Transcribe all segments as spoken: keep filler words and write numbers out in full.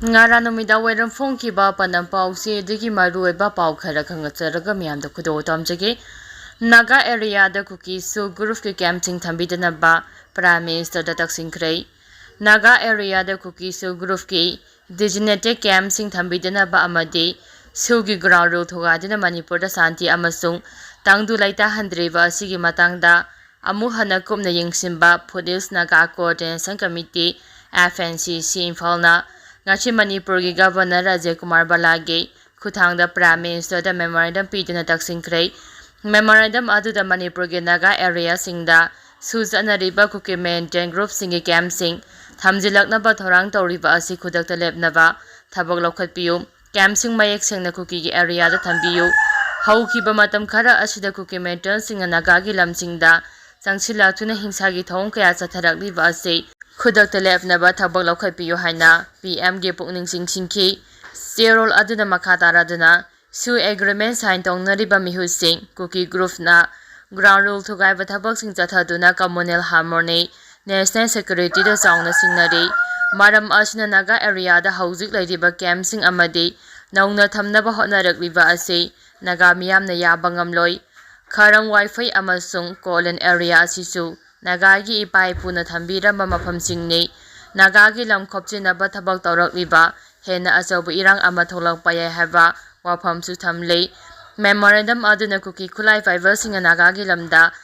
ꯉꯔꯥꯡ ꯅꯨꯃꯤꯗꯥꯡ ꯋꯥꯏꯔꯝ ꯐꯣꯡꯈꯤꯕ ꯄꯥꯟꯗꯝ ꯄꯥꯎꯆꯦꯗꯒꯤ ꯃꯔꯨꯑꯣꯏꯕ ꯄꯥꯎ ꯈꯔ ꯈꯪꯍꯟꯖꯔꯒ ꯃꯤꯌꯥꯝꯗ ꯈꯨꯗꯣꯜ ꯇꯝꯖꯒꯦ꯫ ꯅꯥꯒꯥ ꯑꯦꯔꯤꯌꯥꯗ ꯀꯨꯀꯤ ꯁꯨ ꯒ꯭ꯔꯨꯞꯀꯤ ꯀꯦꯝꯞꯁꯤꯡ ꯊꯝꯕꯤꯗꯅꯕ ꯄ꯭ꯔꯥꯏꯝ ꯃꯤꯅꯤꯁꯇꯔꯗ ꯇꯛꯁꯤꯟꯈ꯭ꯔꯦ꯫ ꯅꯥꯒꯥ ꯑꯦꯔꯤꯌꯥꯗ ꯀꯨꯀꯤ ꯁꯨ ꯒ꯭ꯔꯨꯞꯀꯤ ꯗꯤꯖꯤꯅꯦꯇꯦꯗ ꯀꯦꯝꯞꯁꯤꯡ ꯊꯝꯕꯤꯗꯅꯕ ꯑꯃꯗꯤ ꯁꯨꯒꯤ ꯒ꯭ꯔꯥꯎꯟ ꯔꯨꯜ ꯊꯨꯒꯥꯏꯗꯨꯅ ꯃꯅꯤꯄꯨꯔꯗ ꯁꯥꯟꯇꯤ ꯑꯃꯁꯨꯡ ꯇꯪꯗꯨ ꯂꯩꯇꯥꯍꯟꯗ꯭ꯔꯤꯕ ꯑꯁꯤꯒꯤ ꯃꯇꯥꯡꯗ ꯑꯃꯨꯛ ꯍꯟꯅ ꯀꯨꯞꯅ ꯌꯦꯡꯁꯤꯟꯕ food hills Naga coordination committee, F N C ꯁꯤ, ꯏꯝꯐꯥꯜꯅ ꯉꯁꯤ ꯃꯅꯤꯄꯨꯔꯒꯤ ꯒꯚꯔꯅꯔ ꯑꯖꯌ ꯀꯨꯃꯥꯔ ꯕꯂꯥꯒꯤ ꯈꯨꯠꯊꯥꯡꯗ ꯄ꯭ꯔꯥꯏꯝ ꯃꯤꯅꯤꯁꯇꯔꯗ ꯃꯦꯃꯣꯔꯦꯟꯗꯝ ꯄꯤꯗꯨꯅ ꯇꯛꯁꯤꯟꯈ꯭ꯔꯦ꯫ ꯃꯦꯃꯣꯔꯦꯟꯗꯝ ꯑꯗꯨꯗ ꯃꯅꯤꯄꯨꯔꯒꯤ ꯅꯥꯒꯥ ꯑꯦꯔꯤꯌꯥꯁꯤꯡꯗ ꯁꯨ ꯆꯠꯅꯔꯤꯕ ꯀꯨꯀꯤ ꯃꯤꯂꯤꯇꯦꯟ ꯒ꯭ꯔꯨꯞꯁꯤꯡꯒꯤ ꯀꯦꯝꯞꯁꯤꯡ ꯊꯝꯖꯤꯜꯂꯛꯅꯕ ꯊꯧꯔꯥꯡ ꯇꯧꯔꯤꯕ ꯑꯁꯤ ꯈꯨꯗꯛꯇ ꯂꯦꯞꯅꯕ ꯊꯕꯛ ꯂꯧꯈꯠꯄꯤꯌꯨ꯫ ꯀꯦꯝꯞꯁꯤꯡ ꯃꯌꯦꯛ ꯁꯦꯡꯅ ꯀꯨꯀꯤꯒꯤ ꯑꯦꯔꯤꯌꯥꯗ ꯊꯝꯕꯤꯌꯨ꯫ ꯍꯧꯈꯤꯕ ꯃꯇꯝ ꯈꯔ ꯑꯁꯤꯗ ꯀꯨꯀꯤ ꯃꯤꯂꯤꯇꯦꯟꯁꯤꯡꯅ ꯅꯥꯒꯥꯒꯤ ꯂꯝꯁꯤꯡꯗ ꯆꯪꯁꯤꯜꯂꯛꯇꯨꯅ ꯍꯤꯡꯁꯥꯒꯤ ꯊꯧꯑꯣꯡ ꯀꯌꯥ ꯆꯠꯊꯔꯛꯂꯤꯕ ꯑꯁꯤ ꯈꯨꯗꯛꯇ ꯂꯦꯞꯅꯕ ꯊꯕꯛ ꯂꯧꯈꯠꯄꯤꯌꯨ ꯍꯥꯏꯅ ꯄꯤ ꯑꯦꯝꯒꯤ ꯄꯨꯛꯅꯤꯡ ꯆꯤꯡꯁꯤꯟꯈꯤ꯫ ꯆꯦꯔꯣꯜ ꯑꯗꯨꯅ ꯃꯈꯥ ꯇꯥꯔꯗꯨꯅ ꯁꯨ ꯑꯦꯒ꯭ꯔꯤꯃꯦꯟ ꯁꯥꯏꯟ ꯇꯧꯅꯔꯤꯕ ꯃꯤꯍꯨꯠꯁꯤꯡ ꯀꯨꯀꯤ ꯒ꯭ꯔꯨꯞꯅ ꯒ꯭ꯔꯥꯎꯟ ꯔꯨꯜ ꯊꯨꯒꯥꯏꯕ ꯊꯕꯛꯁꯤꯡ ꯆꯠꯊꯗꯨꯅ ꯀꯝꯃꯨꯅꯦꯜ ꯍꯥꯔꯃꯣꯅꯤ, ꯅꯦꯁꯅꯦꯜ ꯁꯦꯀ꯭ꯌꯨꯔꯤꯇꯤꯗ ꯆꯥꯎꯅ ꯁꯤꯡꯅꯔꯤ꯫ ꯃꯔꯝ ꯑꯁꯤꯅ ꯅꯥꯒꯥ ꯑꯦꯔꯤꯌꯥꯗ ꯍꯧꯖꯤꯛ ꯂꯩꯔꯤꯕ ꯀꯦꯝꯞꯁꯤꯡ ꯑꯃꯗꯤ ꯅꯧꯅ ꯊꯝꯅꯕ ꯍꯣꯠꯅꯔꯛꯂꯤꯕ ꯑꯁꯤ ꯅꯥꯒꯥ ꯃꯤꯌꯥꯝꯅ ꯌꯥꯕ ꯉꯝꯂꯣꯏ꯫ ꯈꯔꯪ ꯋꯥꯏꯐꯩ ꯑꯃꯁꯨꯡ ꯀꯣꯂꯦꯟ ꯑꯦꯔꯤꯌꯥ ꯑꯁꯤꯁꯨ ꯅꯥꯒꯥꯒꯤ ꯏꯄꯥ ꯏꯄꯨꯅ ꯊꯝꯕꯤꯔꯝꯕ ꯃꯐꯝꯁꯤꯡꯅꯤ꯫ ꯅꯥꯒꯥꯒꯤ ꯂꯝ ꯈꯣꯞꯆꯤꯟꯅꯕ ꯊꯕꯛ ꯇꯧꯔꯛꯂꯤꯕ ꯍꯦꯟꯅ ꯑꯆꯧꯕ ꯏꯔꯥꯡ ꯑꯃ ꯊꯣꯛꯂꯛꯄ ꯌꯥꯏ ꯍꯥꯏꯕ ꯋꯥꯐꯝꯁꯨ ꯊꯝꯂꯤ꯫ ꯃꯦꯃꯣꯔꯦꯟꯗꯝ ꯑꯗꯨꯅ ꯀꯨꯀꯤ ꯈꯨꯠꯂꯥꯏ ꯄꯥꯏꯕꯁꯤꯡꯅ ꯅꯥꯒꯥꯒꯤ ꯂꯝꯗ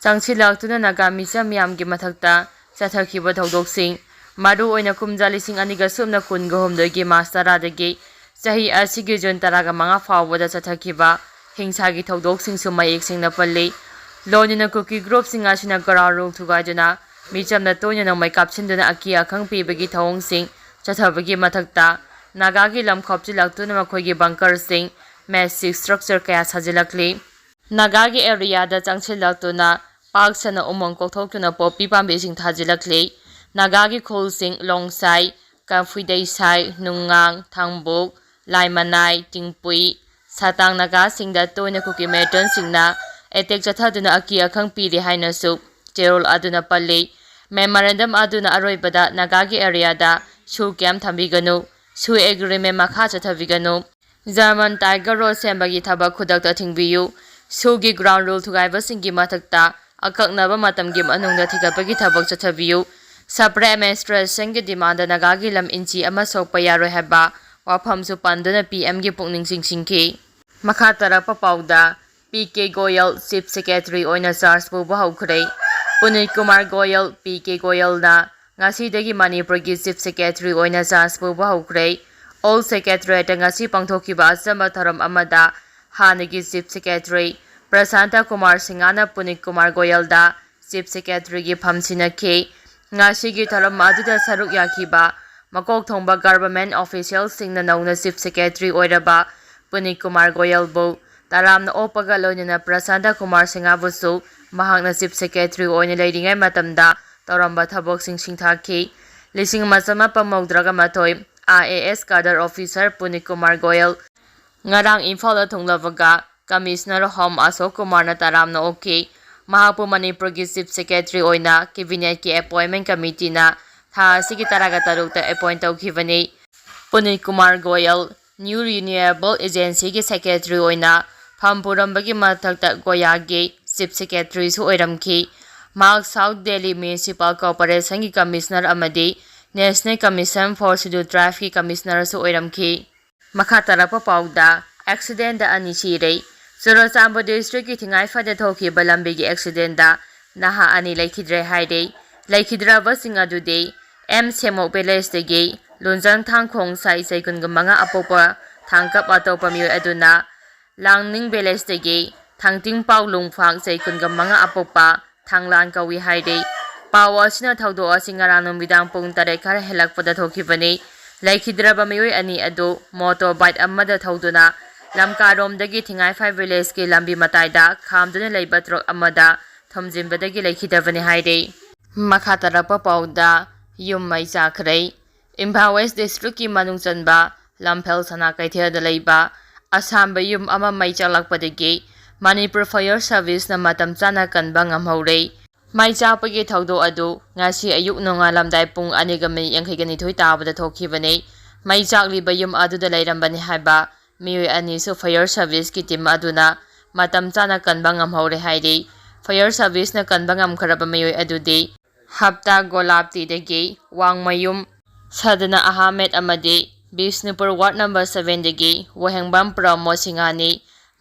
ꯆꯪꯁꯤꯜꯂꯛꯇꯨꯅ ꯅꯥꯒꯥ ꯃꯤꯆꯝ ꯃꯤꯌꯥꯝꯒꯤ ꯃꯊꯛꯇ ꯆꯠꯊꯈꯤꯕ ꯊꯧꯗꯣꯛꯁꯤꯡ, ꯃꯔꯨꯑꯣꯏꯅ ꯀꯨꯝꯖꯥ ꯂꯤꯁꯤꯡ ꯑꯅꯤꯒ ꯁꯨꯞꯅ ꯀꯨꯟꯒ ꯍꯨꯝꯗꯣꯏꯒꯤ ꯃꯥꯔꯆ ꯇꯔꯥꯗꯒꯤ ꯆꯍꯤ ꯑꯁꯤꯒꯤ ꯖꯨꯟ ꯇꯔꯥꯃꯉꯥ ꯐꯥꯎꯕꯗ ꯆꯠꯊꯈꯤꯕ ꯍꯤꯡꯁꯥꯒꯤ ꯊꯧꯗꯣꯛꯁꯤꯡꯁꯨ ꯃꯌꯦꯛ ꯁꯦꯡꯅ ꯄꯜꯂꯤ꯫ ꯂꯣꯏꯅꯅ ꯀꯨꯀꯤ ꯒ꯭ꯔꯨꯞꯁꯤꯡ ꯑꯁꯤꯅ ꯒ꯭ꯔꯥꯎꯟ ꯔꯨꯜ ꯊꯨꯒꯥꯏꯗꯨꯅ ꯃꯤꯆꯝꯅ ꯇꯣꯏꯅ ꯅꯣꯡꯃꯩ ꯀꯥꯞꯁꯤꯟꯗꯨꯅ ꯑꯀꯤ ꯑꯈꯪ ꯄꯤꯕꯒꯤ ꯊꯧꯑꯣꯡꯁꯤꯡ ꯆꯠꯊꯕꯒꯤ ꯃꯊꯛꯇ, ꯅꯥꯒꯥꯒꯤ ꯂꯝ ꯈꯣꯞꯆꯤꯜꯂꯛꯇꯨꯅ ꯃꯈꯣꯏꯒꯤ ꯕꯪꯀꯔꯁꯤꯡ, ꯃꯦꯁꯤꯛ ꯁ꯭ꯇ꯭ꯔꯛꯆꯔ ꯀꯌꯥ ꯁꯥꯖꯤꯜꯂꯛꯂꯤ꯫ ꯅꯥꯒꯥꯒꯤ ꯑꯦꯔꯤꯌꯥꯗ ꯆꯪꯁꯤꯜꯂꯛꯇꯨꯅ ꯄꯥꯛ ꯁꯟꯅ ꯎꯃꯪ ꯀꯣꯛꯊꯣꯛꯇꯨꯅ ꯄꯣꯄꯤ ꯄꯥꯝꯕꯤꯁꯤꯡ ꯊꯥꯖꯤꯜꯂꯛꯂꯤ꯫ ꯅꯥꯒꯥꯒꯤ ꯈꯨꯜꯁꯤꯡ ꯂꯣꯡꯁꯥꯏ, ꯀꯥꯐꯨꯏꯗꯩꯁꯥꯏ, ꯅꯨꯡꯉꯥꯡ, ꯊꯥꯡꯕꯣꯛ, ꯂꯥꯏꯃꯅꯥꯏ, ꯇꯤꯡꯄꯨꯏ, ꯁꯥꯇꯥꯡ ꯅꯥꯒꯥꯁꯤꯡꯗ ꯇꯣꯏꯅ ꯀꯨꯀꯤ ꯃꯤꯂꯤꯇꯦꯟꯁꯤꯡꯅ ꯑꯦꯇꯦꯛ ꯆꯠꯊꯗꯨꯅ ꯑꯀꯤ ꯑꯈꯪ ꯄꯤꯔꯤ ꯍꯥꯏꯅꯁꯨ ꯆꯦꯔꯣꯜ ꯑꯗꯨꯅ ꯄꯜꯂꯤ꯫ ꯃꯦꯃꯣꯔꯦꯟꯗꯝ ꯑꯗꯨꯅ ꯑꯔꯣꯏꯕꯗ ꯅꯥꯒꯥꯒꯤ ꯑꯦꯔꯤꯌꯥꯗ ꯁꯨ ꯀꯦꯝꯞ ꯊꯝꯕꯤꯒꯅꯨ, ꯁꯨ ꯑꯦꯒ꯭ꯔꯤꯃꯦꯟ ꯃꯈꯥ ꯆꯠꯊꯕꯤꯒꯅꯨ꯫ ꯖꯔꯃꯟ ꯇꯥꯏꯒꯔ ꯔꯣꯗ ꯁꯦꯝꯕꯒꯤ ꯊꯕꯛ ꯈꯨꯗꯛꯇ ꯊꯤꯡꯕꯤꯌꯨ꯫ ꯁꯨꯒꯤ ꯒ꯭ꯔꯥꯎꯟ ꯔꯨꯜ ꯊꯨꯒꯥꯏꯕꯁꯤꯡꯒꯤ ꯃꯊꯛꯇ ꯑꯀꯛꯅꯕ ꯃꯇꯝꯒꯤ ꯃꯅꯨꯡꯗ ꯊꯤꯒꯠꯄꯒꯤ ꯊꯕꯛ ꯆꯠꯊꯕꯤꯌꯨ꯫ ꯁꯄ꯭ꯔꯦ ꯑꯦꯗꯃꯤꯅꯤꯁꯇ꯭ꯔꯦꯁꯟꯒꯤ ꯗꯤꯃꯥꯟꯗ ꯅꯥꯒꯥꯒꯤ ꯂꯝ ꯏꯟꯆꯤ ꯑꯃ ꯁꯣꯛꯄ ꯌꯥꯔꯣꯏ ꯍꯥꯏꯕ ꯋꯥꯐꯝꯁꯨ ꯄꯟꯗꯨꯅ ꯄꯤ ꯑꯦꯝꯒꯤ ꯄꯨꯛꯅꯤꯡ ꯆꯤꯡꯁꯤꯟꯈꯤ꯫ ꯃꯈꯥ ꯇꯥꯔꯛꯄ ꯄꯥꯎꯗ, P K Goyal chief secretary ꯑꯣꯏꯅ ꯆꯥꯔꯖ ꯄꯨꯕ ꯍꯧꯈ꯭ꯔꯦ꯫ ꯄꯨꯅꯤꯠ ꯀꯨꯃꯥꯔ ꯒꯣꯌꯜ, ꯄꯤ ꯀꯦ ꯒꯣꯌꯜꯅ ꯉꯁꯤꯗꯒꯤ ꯃꯅꯤꯄꯨꯔꯒꯤ ꯆꯤꯐ ꯁꯦꯀ꯭ꯔꯦꯇꯔꯤ ꯑꯣꯏꯅ ꯆꯥꯔꯖ ꯄꯨꯕ ꯍꯧꯈ꯭ꯔꯦ꯫ ꯑꯣꯜ ꯁꯦꯀ꯭ꯔꯦꯇꯔꯤꯌꯦꯠꯇ ꯉꯁꯤ ꯄꯥꯡꯊꯣꯛꯈꯤꯕ ꯑꯆꯝꯕ ꯊꯧꯔꯝ ꯑꯃꯗ ꯍꯥꯟꯅꯒꯤ ꯆꯤꯐ ꯁꯦꯀ꯭ꯔꯦꯇꯔꯤ ꯄ꯭ꯔꯁꯥꯟꯇ ꯀꯨꯃꯥꯔ ꯁꯤꯡꯍꯅ ꯄꯨꯅꯤꯠ ꯀꯨꯃꯥꯔ ꯒꯣꯌꯜꯗ ꯆꯤꯐ ꯁꯦꯀ꯭ꯔꯦꯇꯔꯤꯒꯤ ꯐꯝ ꯁꯤꯟꯅꯈꯤ꯫ ꯉꯁꯤꯒꯤ ꯊꯧꯔꯝ ꯑꯗꯨꯗ ꯁꯔꯨꯛ ꯌꯥꯈꯤꯕ ꯃꯀꯣꯛ ꯊꯣꯡꯕ ꯒꯚꯔꯟꯃꯦꯟꯠ ꯑꯣꯐꯤꯁꯤꯌꯦꯜꯁꯤꯡꯅ ꯅꯧꯅ ꯆꯤꯐ ꯁꯦꯀ꯭ꯔꯦꯇꯔꯤ ꯑꯣꯏꯔꯕ ꯄꯨꯅꯤꯠ ꯀꯨꯃꯥꯔ ꯒꯣꯌꯜꯕꯨ ꯇꯔꯥꯝꯅ ꯑꯣꯛꯄꯒ ꯂꯣꯏꯅꯅ ꯄ꯭ꯔꯁꯥꯟꯇ ꯀꯨꯃꯥꯔ ꯁꯤꯡꯍꯕꯨꯁꯨ ꯃꯍꯥꯛꯅ ꯆꯤꯐ ꯁꯦꯀ꯭ꯔꯦꯇꯔꯤ ꯑꯣꯏꯅ ꯂꯩꯔꯤꯉꯩ ꯃꯇꯝꯗ ꯇꯧꯔꯝꯕ ꯊꯕꯛꯁꯤꯡ ꯁꯤꯡꯊꯥꯈꯤ꯫ ꯂꯤꯁꯤꯡ ꯑꯃ ꯆꯃꯥꯄꯟ ꯃꯧꯗ꯭ꯔꯥꯒ ꯃꯥꯊꯣꯏ I A S cadre officer Puneet Kumar Goyal ꯉꯔꯥꯡ ꯏꯝꯐꯥꯜꯗ ꯊꯨꯡꯂꯕꯒ ꯀꯃꯤꯁꯅꯔ ꯍꯣꯝ ꯑꯁꯣꯛ ꯀꯨꯃꯥꯔꯅ ꯇꯔꯥꯝꯅ ꯑꯣꯛꯈꯤ꯫ ꯃꯍꯥꯛꯄꯨ ꯃꯅꯤꯄꯨꯔꯒꯤ ꯆꯤꯐ ꯁꯦꯀ꯭ꯔꯦꯇꯔꯤ ꯑꯣꯏꯅ ꯀꯦꯕꯤꯅꯦꯠꯀꯤ ꯑꯦꯄꯣꯏꯟꯃꯦꯟꯠ ꯀꯃꯤꯇꯤꯅ ꯊꯥ ꯑꯁꯤꯒꯤ ꯇꯔꯥꯒ ꯇꯔꯨꯛꯇ ꯑꯦꯄꯣꯏꯟꯠ ꯇꯧꯈꯤꯕꯅꯤ꯫ ꯄꯨꯅꯤꯠ ꯀꯨꯃꯥꯔ ꯒꯣꯌꯜ ꯅ꯭ꯌꯨ ꯔꯤꯅ꯭ꯌꯨꯑꯦꯕꯜ ꯑꯦꯖꯦꯟꯁꯤꯒꯤ ꯁꯦꯀ꯭ꯔꯦꯇꯔꯤ ꯑꯣꯏꯅ ꯐꯝ ꯄꯨꯔꯝꯕꯒꯤ ꯃꯊꯛꯇ ꯒꯣꯌꯥꯒꯤ ꯆꯤꯐ ꯁꯦꯀ꯭ꯔꯦꯇꯔꯤꯁꯨ ꯑꯣꯏꯔꯝꯈꯤ꯫ ꯃꯍꯥꯛ ꯁꯥꯎꯠ ꯗꯦꯜꯂꯤ ꯃ꯭ꯌꯨꯅꯤꯁꯤꯄꯥꯜ ꯀꯣꯔꯄꯣꯔꯦꯁꯟꯒꯤ ꯀꯃꯤꯁꯅꯔ ꯑꯃꯗꯤ ꯅꯦꯁꯅꯦꯜ ꯀꯃꯤꯁꯟ ꯐꯣꯔ ꯁꯦꯗ꯭ꯌꯨꯜ ꯇ꯭ꯔꯥꯏꯕꯀꯤ ꯀꯃꯤꯁꯅꯔꯁꯨ ꯑꯣꯏꯔꯝꯈꯤ꯫ ꯃꯈꯥ ꯇꯥꯔꯛꯄ ꯄꯥꯎꯗ, ꯑꯦꯛꯁꯤꯗꯦꯟꯗ ꯑꯅꯤ ꯁꯤꯔꯦ꯫ ꯆꯨꯔꯆꯥꯟꯄꯨꯔ ꯗꯤꯁꯇ꯭ꯔꯤꯛꯀꯤ ꯊꯤꯡꯉꯥꯏꯐꯗ ꯊꯣꯛꯈꯤꯕ ꯂꯝꯕꯤꯒꯤ ꯑꯦꯛꯁꯤꯗꯦꯟꯗ ꯅꯍꯥ ꯑꯅꯤ ꯂꯩꯈꯤꯗ꯭ꯔꯦ ꯍꯥꯏꯔꯦ꯫ ꯂꯩꯈꯤꯗ꯭ꯔꯕꯁꯤꯡ ꯑꯗꯨꯗꯤ ꯑꯦꯝ ꯁꯦꯃꯣꯛ ꯚꯤꯂꯦꯖꯇꯒꯤ ꯂꯨꯟꯖꯪ ꯊꯥꯡꯈꯣꯡ ꯁꯥꯏ ꯆꯍꯤ ꯀꯨꯟꯒ ꯃꯉꯥ ꯑꯄꯣꯛꯄ ꯊꯥꯡꯀꯞ ꯑꯇꯣꯞꯄ ꯃꯤꯑꯣꯏ ꯑꯗꯨꯅ ꯂꯥꯡꯅꯤꯡ ꯚꯤꯂꯦꯖꯇꯒꯤ ꯊꯥꯡꯇꯤꯡ ꯄꯥꯎ ꯂꯨꯡꯐꯥꯡ ꯆꯍꯤ ꯀꯨꯟꯒ ꯃꯉꯥ ꯑꯄꯣꯛꯄ ꯊꯥꯡꯂꯥꯟ ꯀꯧꯏ ꯍꯥꯏꯔꯤ꯫ ꯄꯥꯎ ꯑꯁꯤꯅ ꯊꯧꯗꯣꯛ ꯑꯁꯤ ꯉꯔꯥꯡ ꯅꯨꯃꯤꯗꯥꯡ ꯄꯨꯡ ꯇꯔꯦꯠ ꯈꯔ ꯍꯦꯜꯂꯛꯄꯗ ꯊꯣꯛꯈꯤꯕꯅꯤ꯫ ꯂꯩꯈꯤꯗ꯭ꯔꯕ ꯃꯤꯑꯣꯏ ꯑꯅꯤ ꯑꯗꯨ ꯃꯣꯇꯣꯔ ꯕꯥꯏꯛ ꯑꯃꯗ ꯊꯧꯗꯨꯅ ꯂꯝꯀꯥꯔꯣꯝꯗꯒꯤ ꯊꯤꯡꯉꯥꯏꯐꯥꯏ ꯚꯤꯂꯦꯖꯀꯤ ꯂꯝꯕꯤ ꯃꯇꯥꯏꯗ ꯈꯥꯝꯗꯨꯅ ꯂꯩꯕ ꯇ꯭ꯔꯛ ꯑꯃꯗ ꯊꯣꯝꯖꯤꯟꯕꯗꯒꯤ ꯂꯩꯈꯤꯗꯕꯅꯤ ꯍꯥꯏꯔꯤ꯫ ꯃꯈꯥ ꯇꯥꯔꯛꯄ ꯄꯥꯎꯗ, ꯌꯨꯝ ꯃꯩ ꯆꯥꯈ꯭ꯔꯦ꯫ ꯏꯝꯐꯥꯜ ꯋꯦꯁ ꯗꯤꯁꯇ꯭ꯔꯤꯛꯀꯤ ꯃꯅꯨꯡ ꯆꯟꯕ ꯂꯝꯐꯦꯜ ꯁꯅꯥ ꯀꯩꯊꯦꯜꯗ ꯂꯩꯕ ꯑꯁꯥꯝꯕ ꯌꯨꯝ ꯑꯃ ꯃꯩ ꯆꯥꯛꯂꯛꯄꯗꯒꯤ ꯃꯅꯤꯄꯨꯔ ꯐꯥꯌꯔ ꯁꯥꯔꯚꯤꯁꯅ ꯃꯇꯝ ꯆꯥꯅ ꯀꯟꯕ ꯉꯝꯍꯧꯔꯦ꯫ ꯃꯩ ꯆꯥꯛꯄꯒꯤ ꯊꯧꯗꯣꯛ ꯑꯗꯨ ꯉꯁꯤ ꯑꯌꯨꯛ ꯅꯣꯡꯉꯥꯜꯂꯝꯗꯥꯏ ꯄꯨꯡ ꯑꯅꯤꯒ ꯃꯤꯅꯤꯠ ꯌꯥꯡꯈꯩꯒ ꯅꯤꯊꯣꯏ ꯇꯥꯕꯗ ꯊꯣꯛꯈꯤꯕꯅꯤ꯫ ꯃꯩ ꯆꯥꯛꯂꯤꯕ ꯌꯨꯝ ꯑꯗꯨꯗ ꯂꯩꯔꯝꯕꯅꯤ ꯍꯥꯏꯕ ꯃꯤꯑꯣꯏ ꯑꯅꯤꯁꯨ fire serviceꯀꯤ team ꯑꯗꯨꯅ ꯃꯇꯝ ꯆꯥꯅ ꯀꯟꯕ ꯉꯝꯍꯧꯔꯦ ꯍꯥꯏꯔꯤ꯫ Fire serviceꯅ ꯀꯟꯕ ꯉꯝꯈ꯭ꯔꯕ ꯃꯤꯑꯣꯏ ꯑꯗꯨꯗꯤ ꯍꯞꯇꯥ ꯒꯣꯂꯥꯞꯇꯤꯗꯒꯤ ꯋꯥꯡꯃꯌꯨꯝ ꯁꯗꯅ ꯑꯍꯃꯦꯗ ꯑꯃꯗꯤ ꯕꯤꯁꯅꯨꯄꯨꯔ ward number sevenꯗꯒꯤ ꯋꯥꯍꯦꯡꯕꯝ ꯄ꯭ꯔꯃꯣꯗ ꯁꯤꯡꯍꯅꯤ꯫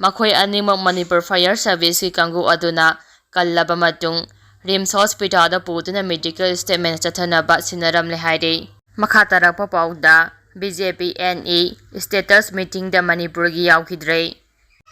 ꯃꯈꯣꯏ ꯑꯅꯤꯃꯛ ꯃꯅꯤꯄꯨꯔ fire serviceꯀꯤ ꯀꯥꯡꯕꯨ ꯑꯗꯨꯅ ꯀꯜꯂꯕ ꯃꯇꯨꯡ RIMS hospitalꯗ ꯄꯨꯗꯨꯅ medical statement ꯆꯠꯊꯅꯕ ꯁꯤꯟꯅꯔꯝꯂꯦ ꯍꯥꯏꯔꯤ꯫ ꯃꯈꯥ ꯇꯥꯔꯛꯄ ꯄꯥꯎꯗ, BJP NE status meetingꯗ ꯃꯅꯤꯄꯨꯔꯒꯤ ꯌꯥꯎꯈꯤꯗ꯭ꯔꯦ꯫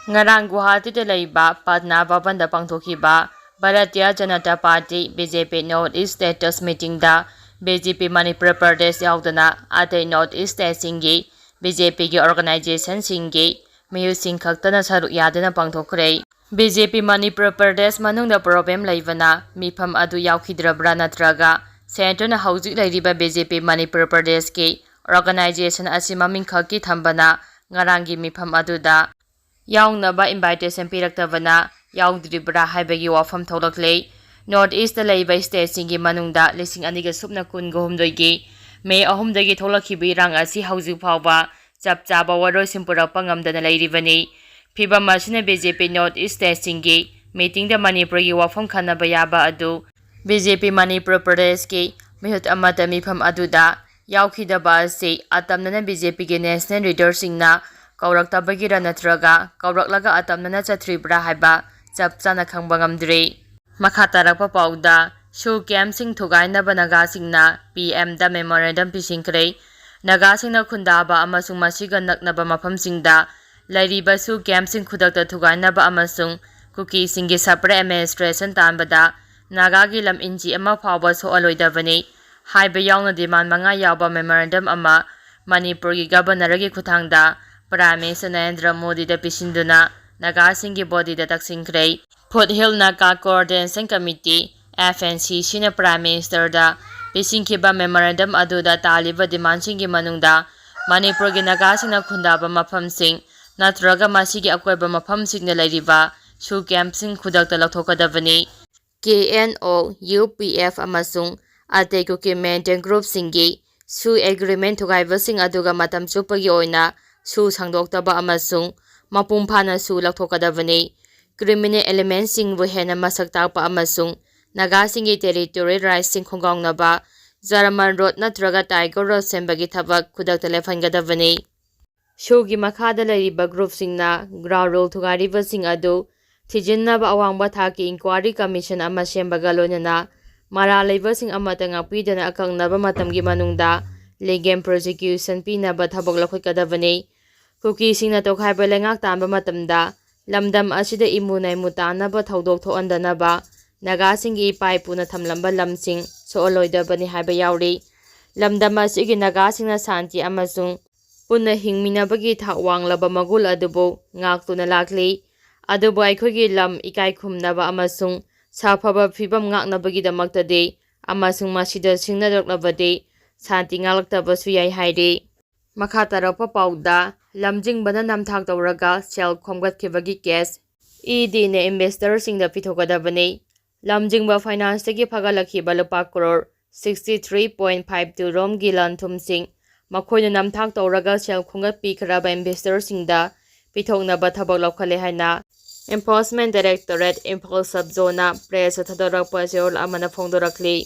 ꯉꯔꯥꯡ ꯒꯨꯋꯥꯍꯥꯇꯤꯗ ꯂꯩꯕ ꯄꯠꯅꯥ ꯚꯕꯟꯗ ꯄꯥꯡꯊꯣꯛꯈꯤꯕ Bharatiya Janata party, BJP North East status meetingꯗ BJP ꯃꯅꯤꯄꯨꯔ ꯄ꯭ꯔꯗꯦꯁ ꯌꯥꯎꯗꯅ ꯑꯇꯩ North East stateꯁꯤꯡꯒꯤ BJPꯒꯤ organizationꯁꯤꯡꯒꯤ ꯃꯤꯍꯨꯠꯁꯤꯡ ꯈꯛꯇꯅ ꯁꯔꯨꯛ ꯌꯥꯗꯨꯅ ꯄꯥꯡꯊꯣꯛꯈ꯭ꯔꯦ꯫ BJP ꯃꯅꯤꯄꯨꯔ ꯄ꯭ꯔꯗꯦꯁ ꯃꯅꯨꯡꯗ problem ꯂꯩꯕꯅ ꯃꯤꯐꯝ ꯑꯗꯨ ꯌꯥꯎꯈꯤꯗ꯭ꯔꯕ꯭ꯔꯥ, ꯅꯠꯇ꯭ꯔꯒ centreꯅ ꯍꯧꯖꯤꯛ ꯂꯩꯔꯤꯕ BJP ꯃꯅꯤꯄꯨꯔ ꯄ꯭ꯔꯗꯦꯁꯀꯤ organization ꯑꯁꯤ ꯃꯃꯤꯡ ꯈꯛꯀꯤ ꯊꯝꯕꯅ ꯉꯔꯥꯡꯒꯤ ꯃꯤꯐꯝ ꯑꯗꯨꯗ ꯌꯥꯎꯅꯕ invitation ꯄꯤꯔꯛꯇꯕꯅ ꯌꯥꯎꯗ꯭ꯔꯤꯕ꯭ꯔꯥ ꯍꯥꯏꯕꯒꯤ ꯋꯥꯐꯝ ꯊꯣꯛꯂꯛꯂꯦ꯫ North Eastꯇ ꯂꯩꯕ stateꯁꯤꯡꯒꯤ ꯃꯅꯨꯡꯗ ꯂꯤꯁꯤꯡ ꯑꯅꯤꯒ ꯁꯨꯞꯅ ꯀꯨꯟꯒ ꯍꯨꯝꯗꯣꯏꯒꯤ May ꯑꯍꯨꯝꯗꯒꯤ ꯊꯣꯛꯂꯛꯈꯤꯕ ꯏꯔꯥꯡ ꯑꯁꯤ ꯍꯧꯖꯤꯛ ꯐꯥꯎꯕ ꯆꯞ ꯆꯥꯕ ꯋꯥꯔꯣꯏꯁꯤꯟ ꯄꯨꯔꯛꯄ ꯉꯝꯗꯅ ꯂꯩꯔꯤꯕꯅꯤ꯫ ꯐꯤꯚꯝ ꯑꯁꯤꯅ BJP North East stateꯁꯤꯡꯒꯤ meetingꯗ ꯃꯅꯤꯄꯨꯔꯒꯤ ꯋꯥꯐꯝ ꯈꯟꯅꯕ ꯌꯥꯕ ꯑꯗꯨ BJP ꯃꯅꯤꯄꯨꯔ ꯄ꯭ꯔꯗꯦꯁꯀꯤ ꯃꯤꯍꯨꯠ ꯑꯃꯠꯇ ꯃꯤꯐꯝ ꯑꯗꯨꯗ ꯌꯥꯎꯈꯤꯗꯕ ꯑꯁꯤ ꯑꯇꯝꯅꯅ BJPꯒꯤ national leaderꯁꯤꯡꯅ ꯀꯧꯔꯛꯇꯕꯒꯤꯔ, ꯅꯠꯇ꯭ꯔꯒ ꯀꯧꯔꯛꯂꯒ ꯑꯇꯝꯅꯅ ꯆꯠꯇ꯭ꯔꯤꯕ꯭ꯔꯥ ꯍꯥꯏꯕ ꯆꯞ ꯆꯥꯅ ꯈꯪꯕ ꯉꯝꯗ꯭ꯔꯤ꯫ ꯃꯈꯥ ꯇꯥꯔꯛꯄ ꯄꯥꯎꯗ, SoO campꯁꯤꯡ ꯊꯨꯒꯥꯏꯅꯕ ꯅꯥꯒꯥꯁꯤꯡꯅ PMꯗ memorandum ꯄꯤꯁꯤꯟꯈ꯭ꯔꯦ꯫ ꯅꯥꯒꯥꯁꯤꯡꯅ ꯈꯨꯟꯗꯥꯕ ꯑꯃꯁꯨꯡ ꯃꯁꯤꯒ ꯅꯛꯅꯕ ꯃꯐꯝꯁꯤꯡꯗ ꯂꯩꯔꯤꯕ SoO campꯁꯤꯡ ꯈꯨꯗꯛꯇ ꯊꯨꯒꯥꯏꯅꯕ ꯑꯃꯁꯨꯡ ꯀꯨꯀꯤꯁꯤꯡꯒꯤ separate administration ꯇꯥꯟꯕꯗ ꯅꯥꯒꯥꯒꯤ ꯂꯝ ꯏꯟꯆꯤ ꯑꯃ ꯐꯥꯎꯕ ꯁꯣꯛꯍꯜꯂꯣꯏꯗꯕꯅꯤ ꯍꯥꯏꯕ ꯌꯥꯎꯅ demand ꯃꯉꯥ ꯌꯥꯎꯕ memorandum ꯑꯃ ꯃꯅꯤꯄꯨꯔꯒꯤ Governorꯒꯤ ꯈꯨꯠꯊꯥꯡꯗ Prime Minister Narendra ꯃꯣꯗꯤꯗ ꯄꯤꯁꯤꯟꯗꯨꯅ ꯅꯥꯒꯥꯁꯤꯡꯒꯤ bodyꯗ ꯇꯛꯁꯤꯟꯈ꯭ꯔꯦ꯫ Foothill Naga Coordination Committee, FNCCꯅ Prime Ministerꯗ ꯄꯤꯁꯤꯟꯈꯤꯕ memorandum ꯑꯗꯨꯗ ꯇꯥꯜꯂꯤꯕ demandꯁꯤꯡꯒꯤ ꯃꯅꯨꯡꯗ ꯃꯅꯤꯄꯨꯔꯒꯤ ꯅꯥꯒꯥꯁꯤꯡꯅ ꯈꯨꯟꯗꯥꯕ ꯃꯐꯝꯁꯤꯡ ꯅꯠꯇ꯭ꯔꯒ ꯃꯁꯤꯒꯤ ꯑꯀꯣꯏꯕ ꯃꯐꯝꯁꯤꯡꯗ ꯂꯩꯔꯤꯕ SoO campꯁꯤꯡ ꯈꯨꯗꯛꯇ ꯂꯧꯊꯣꯛꯀꯗꯕꯅꯤ꯫ KNO, UPF ꯑꯃꯁꯨꯡ ꯑꯇꯩ ꯀꯨꯀꯤ militant groupꯁꯤꯡꯒꯤ ꯁꯨ ꯑꯦꯒ꯭ꯔꯤꯃꯦꯟ ꯊꯨꯒꯥꯏꯕꯁꯤꯡ ꯑꯗꯨꯒ ꯃꯇꯝ ꯆꯨꯞꯄꯒꯤ ꯑꯣꯏꯅ ꯁꯨ ꯁꯥꯡꯗꯣꯛꯇꯕ ꯑꯃꯁꯨꯡ ꯃꯄꯨꯡ ꯐꯥꯅ ꯁꯨ ꯂꯧꯊꯣꯛꯀꯗꯕꯅꯤ꯫ ꯀ꯭ꯔꯤꯃꯤꯅꯦꯜ ꯑꯦꯂꯤꯃꯦꯟꯁꯤꯡꯕꯨ ꯍꯦꯟꯅ ꯃꯁꯛ ꯇꯥꯛꯄ ꯑꯃꯁꯨꯡ ꯅꯥꯒꯥꯁꯤꯡꯒꯤ ꯇꯦꯔꯤꯇꯣꯔꯤꯌꯦꯜ ꯔꯥꯏꯠꯁꯤꯡ ꯈꯣꯡꯒꯥꯎꯅꯕ ꯖꯔꯃꯟ ꯔꯣꯗ ꯅꯠꯇ꯭ꯔꯒ ꯇꯥꯏꯒꯔ ꯔꯣꯗ ꯁꯦꯝꯕꯒꯤ ꯊꯕꯛ ꯈꯨꯗꯛꯇ ꯂꯦꯞꯍꯟꯒꯗꯕꯅꯤ꯫ ꯁꯨꯒꯤ ꯃꯈꯥꯗ ꯂꯩꯔꯤꯕ ꯒ꯭ꯔꯨꯞꯁꯤꯡꯅ ꯒ꯭ꯔꯥꯎꯟ ꯔꯨꯜ ꯊꯨꯒꯥꯏꯔꯤꯕꯁꯤꯡ ꯑꯗꯨ ꯊꯤꯖꯤꯟꯅꯕ ꯑꯋꯥꯡꯕ ꯊꯥꯛꯀꯤ ꯏꯟꯀ꯭ꯋꯥꯔꯤ ꯀꯃꯤꯁꯟ ꯑꯃ ꯁꯦꯝꯕꯒ ꯂꯣꯏꯅꯅ ꯃꯔꯥꯜ ꯂꯩꯕꯁꯤꯡ ꯑꯃꯠꯇ ꯉꯥꯛꯄꯤꯗꯅ ꯑꯀꯛꯅꯕ ꯃꯇꯝꯒꯤ ꯃꯅꯨꯡꯗ ꯂꯤꯒꯦꯜ ꯄ꯭ꯔꯣꯁꯤꯀ꯭ꯌꯨꯁꯟ ꯄꯤꯅꯕ ꯊꯕꯛ ꯂꯧꯈꯠꯀꯗꯕꯅꯤ꯫ ꯀꯨꯀꯤꯁꯤꯡꯅ ꯇꯣꯈꯥꯏꯕ ꯂꯩꯉꯥꯛ ꯇꯥꯟꯕ ꯃꯇꯝꯗ ꯂꯝꯗꯝ ꯑꯁꯤꯗ ꯏꯃꯨ ꯅꯩꯃꯨ ꯇꯥꯅꯕ ꯊꯧꯗꯣꯛ ꯊꯣꯛꯍꯟꯗꯅꯕ ꯅꯥꯒꯥꯁꯤꯡꯒꯤ ꯏꯄꯥ ꯏꯄꯨꯅ ꯊꯝꯂꯝꯕ ꯂꯝꯁꯤꯡ ꯁꯣꯛꯍꯜꯂꯣꯏꯗꯕꯅꯤ ꯍꯥꯏꯕ ꯌꯥꯎꯔꯤ꯫ ꯂꯝꯗꯝ ꯑꯁꯤꯒꯤ ꯅꯥꯒꯥꯁꯤꯡꯅ ꯁꯥꯟꯇꯤ ꯑꯃꯁꯨꯡ ꯄꯨꯟꯅ ꯍꯤꯡꯃꯤꯟꯅꯕꯒꯤ ꯊꯥꯛ ꯋꯥꯡꯂꯕ ꯃꯒꯨꯟ ꯑꯗꯨꯕꯨ ꯉꯥꯛꯇꯨꯅ ꯂꯥꯛꯂꯤ꯫ ꯑꯗꯨꯕꯨ ꯑꯩꯈꯣꯏꯒꯤ ꯂꯝ ꯏꯀꯥꯏ ꯈꯨꯝꯅꯕ ꯑꯃꯁꯨꯡ ꯁꯥꯐꯕ ꯐꯤꯕꯝ ꯉꯥꯛꯅꯕꯒꯤꯗꯃꯛꯇꯗꯤ ꯑꯃꯁꯨꯡ ꯃꯁꯤꯗ ꯁꯤꯡꯅꯔꯛꯂꯕꯗꯤ ꯁꯥꯟꯇꯤ ꯉꯥꯛꯂꯛꯇꯕꯁꯨ ꯌꯥꯏ ꯍꯥꯏꯔꯤ꯫ ꯃꯈꯥ ꯇꯥꯔꯛꯄ ꯄꯥꯎꯗ, ꯂꯝꯖꯤꯡꯕꯅ ꯅꯝꯊꯥꯛ ꯇꯧꯔꯒ ꯁꯦꯜ ꯈꯣꯝꯒꯠꯈꯤꯕꯒꯤ ꯀꯦꯁ ꯏ ꯗꯤꯅ ꯏꯟꯚꯦꯁꯇꯔꯁꯤꯡꯗ ꯄꯤꯊꯣꯛꯀꯗꯕꯅꯤ꯫ ꯂꯝꯖꯤꯡꯕ ꯐꯥꯏꯅꯥꯟꯁꯇꯒꯤ ꯐꯒꯠꯂꯛꯈꯤꯕ ꯂꯨꯄꯥ crore sixty three point five two ꯔꯣꯝꯒꯤ ꯂꯟ ꯊꯨꯝꯁꯤꯡ ꯃꯈꯣꯏꯅ ꯅꯝꯊꯥꯛ ꯇꯧꯔꯒ ꯁꯦꯜ ꯈꯣꯝꯒꯠꯄꯤꯈ꯭ꯔꯕ ꯏꯟꯚꯦꯁꯇꯔꯁꯤꯡꯗ ꯄꯤꯊꯣꯛꯅꯕ ꯊꯕꯛ ꯂꯧꯈꯠꯂꯦ ꯍꯥꯏꯅ ꯑꯦꯟꯐꯣꯔꯁꯃꯦꯟ ꯗꯥꯏꯔꯦꯛꯇꯣꯔꯦꯠ ꯏꯝꯐꯥꯜ ꯁꯕ ꯖꯣꯟꯅ ꯄ꯭ꯔꯦꯁꯇ ꯊꯥꯗꯣꯔꯛꯄ ꯆꯦꯔꯣꯜ ꯑꯃꯅ ꯐꯣꯡꯗꯣꯔꯛꯂꯤ꯫